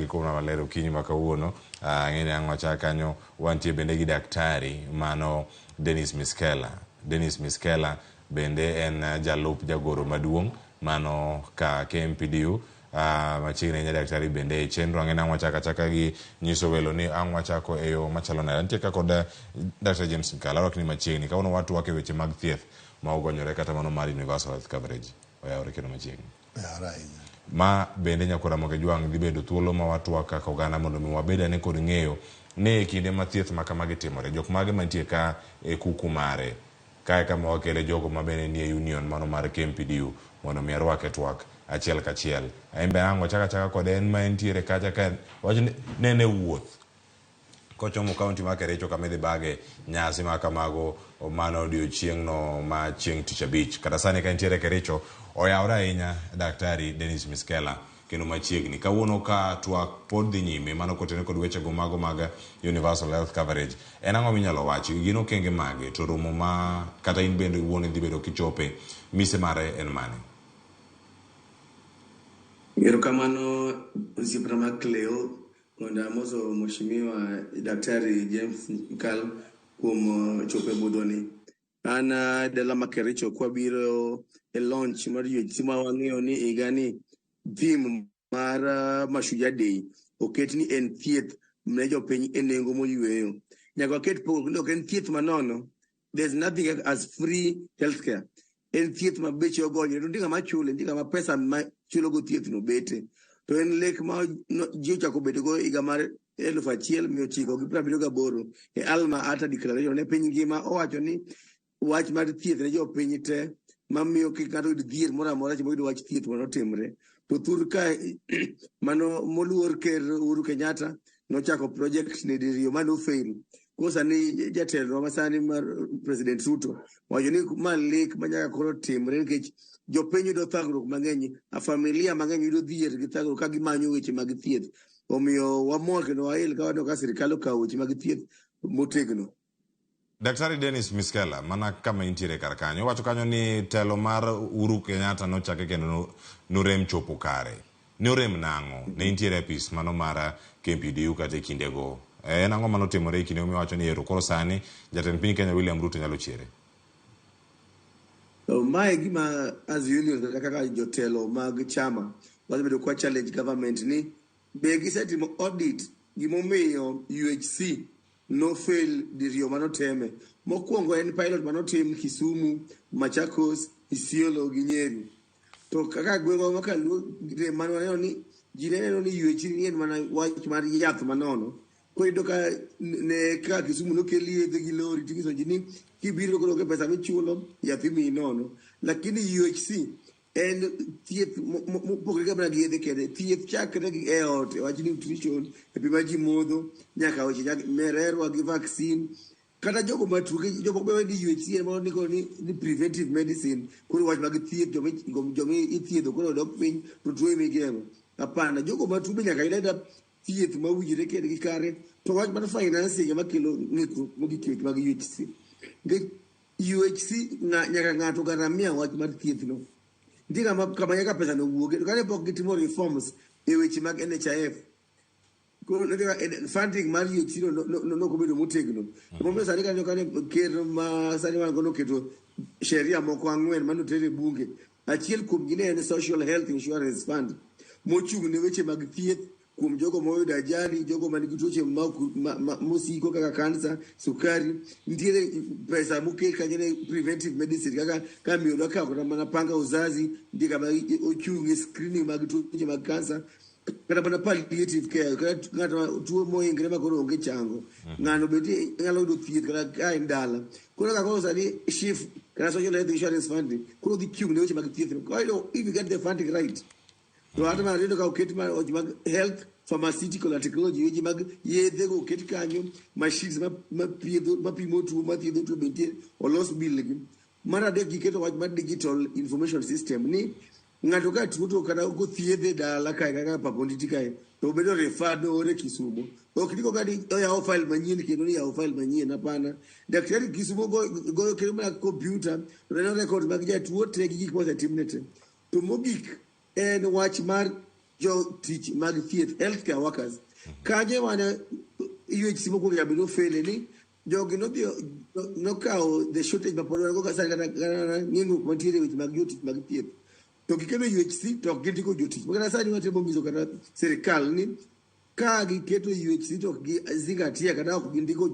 Gikona maler okinyi ma kawuono. Ang'e ni ang' wachak kanyo wantie bende gi daktari mano Dennis Miskela. Dennis Miskela bende en jalup jagoro maduong' mano ka KMPDU. Machiegni ahinya daktari bende e chenro. Ang'e ni ang' wachako achaka gi nyiso welo ni ang' wachako e yo machalo nade. Antie ka kod Dr. James Mkala, arwaki ni machiegni. Kawuono watwak e weche mag thieth ma ogonyore kata mano mar universal health coverage. Oyawore kendo machiegni. Oyawore ahinya. Ma bende nyakwar Ramogi Jwang' dhi bedo thuolo ma watwak kaka oganda mondo mi wabed ane kod ng'eyo ni e kinde ma thieth ma kamagi timore, jok mage mantie ka e kuku mare. Kae kama wakele jogo ma bende nie union mano mar KMPDU mondo mi arwak e twak achiel kachiel. En be ang' wachak achaka kode en ma entiere kacha ka wach ni ne en e wuoth kochomo kaunti ma Kericho kama idhi bage nyasi ma kamago mano odiochieng'no ma chieng' tich abich. Kata sani ka entiere Kericho oyawore ahinya Daktari Dennis Miskela kendo machiegni. Kawuono ka twak pod dhi nyime mano kotenore kod wechego mago mag universal health coverage. En ang'o minyalo wachi? Gin okenge mage? To romo ma kata in bende iwuon idhi bedo kichope, mise mare en mane? Erokamano osiepna ma Cleo mondo amoso Mheshimiwa Daktari James Mkal kuom chopo e budhoni. An dala ma Kericho kwabiro e launch mar UHC ma wang'eyo ni higa ni theme mar Mashujaa Day oket ni en thieth ne jopiny e nengo moyueyo. Nyaka waket pogruok ni ok en thieth manono. There's nothing as free healthcare. En thieth ma beche ogonyore to nitie ng'ama chule, nitie ng'ama pesa ma chulogo thieth no bete. To en lek ma ji ochako bedo go higa mar 1978 e Alma Ata Declaration ne piny ngima owacho ni wach mar thieth ne jopiny te mamiyo kik ng'ato yud dhier moro amora seche moyudo wach thieth mondo otimre. To thur ka mano moluor Ker Uhuru Kenyatta nochako project ni diriyo mane ofail. Koro sani jatelo ma sani mar President Ruto wacho ni ma lek ma nyaka koro timre nikech jopiny yudo thagruok mang'eny, a familia mang'eny yudo dhier gi thagruok ka gimanyo weche mag thieth. Omiyo wamor kendo wail ka waneno ka sirikal okawo weche mag thieth motegno. Daktari Dennis Miskela, mana kama intiere kar kanyo, iwacho kanyo ni telo mar Uhuru Kenyatta nochake kendo norem chopo kare. Ne orem nang'o? Ne intiere e apis mano mar KMPDU kata e kindego. En ang'o mane otimore e kindego miwacho ni ero koro sani jatend piny Kenya William Ruto nyalo chiere? Mae e gima as union kata kaka jotelo mag chama wasebedo kwa challenge government ni be gisetimo audit gimomiyo UHC no fail diriyo manoteme. Mokwongo en pilot manotim Kisumu, Machakos, Isiolo gi Nyeri. To kaka gweng'wa ma kaluo rem mane waneno ni ji ne neno ni UHC ni en mana wach mar yath manono. Koro iyudo ka ne kaka Kisumu nokel yedhe gi lori tinyiso ji ni kibiro koro onge pesa michulo yath imiyi nono. Lakini UHC en thieth mopogore ga mana gi yedhe kende. Thieth chakre gi e ot, e wach nutrition, e pi ma ji modho, nyaka weche mererwa gi vaccine. Kata jogo matuo, jomoko be ni UHC en moro ni koro ni preventive medicine, koro wach mag thieth joma ithiedho koro dok piny to tuo ema igeng'o. Hapana, jogo matuo be nyaka yud ayuda thieth mowinjore kendgi kare. To wach mar financing ema kelo ng'ikruok mogik e weche mag UHC. Nikech UHC nyaka ng'ato gharamia wach mar thieth no. Nitie kama nyaka pesa no wuoge. To kane pok gitimo reforms e weche mag NHIF, koro funding mar UHC no nok obedo motegno. Emomiyo sani kanyo kane ker ma sani wan go noketo sheria moko ang'wen mane oter e bunge. Achiel kuomgi ne en Social Health Insurance Fund mochung' ne weche mag thieth kuom jogo moyudo ajali, jogo man gi tuoche mosiko kaka kansa, sukari. Nitiere pesa moket kanyo ne preventive medicine kaka ka miyo dwa kawo kata mana panga uzazi, nitie kama ochung' e screening mag tuoche mag kansa, kata mana palliative care, kata ng'ato tuo moingre ma koro onge chango, ng'ano bende nyalo yudo thieth kata ka en dala. Koro kaka koro sani SHIF kata Social Health Insurance Fund koro dhi chung' ne weche mag thieth. Koro if you get the funding right, to hata mana yudo ka oket weche mag health, pharmaceutical and technology, weche mag yedhe go oket kanyo, machines ma mapimo tuo, mathiedho tuo be nitie, olos bill gi. Mar adek giketo wach mar digital information system ni ng'ato ka tuo to kata kothiedhe dala kae kaka Paponditi kae to obedo referred noore Kisumo. Ok ni koka ni oyawo file manyien kendo ni yawo file manyien, hapana. Daktari Kisumo goyo kendo mana computer to neno record mag jatuo te gi gik mosetimne te. To mogik en wach mar jotich mag thieth, healthcare workers. Kanyo mane UHC mokwongo nyaka bed nofele ni jogi nodhi nokawo the shortage ma pod wan go sani kata kata ng'engruok mantiere e weche mag jotich mag thieth. To gikelo UHC to ok gindiko jotich. Makata sani watemo nyiso kata sirikal ni ka giketo UHC to ok gizingatia kata ok gindiko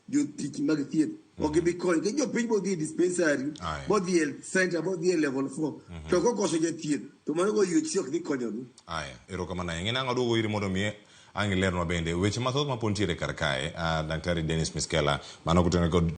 jotich mag thieth ok gibi konyo. Nikech jopiny bodhi e dispensary, bodhi e health center, bodhi e level 4 to kokoso jathieth to mano go UHC ok dhi konyogi. Aya, erokamano ahinya. Ng'e nang'o aduogo iri mondo mi ang' ilernwa bende weche mathoth ma pod nitiere kar kae. Daktari Dennis Miskela, mano kotenore kod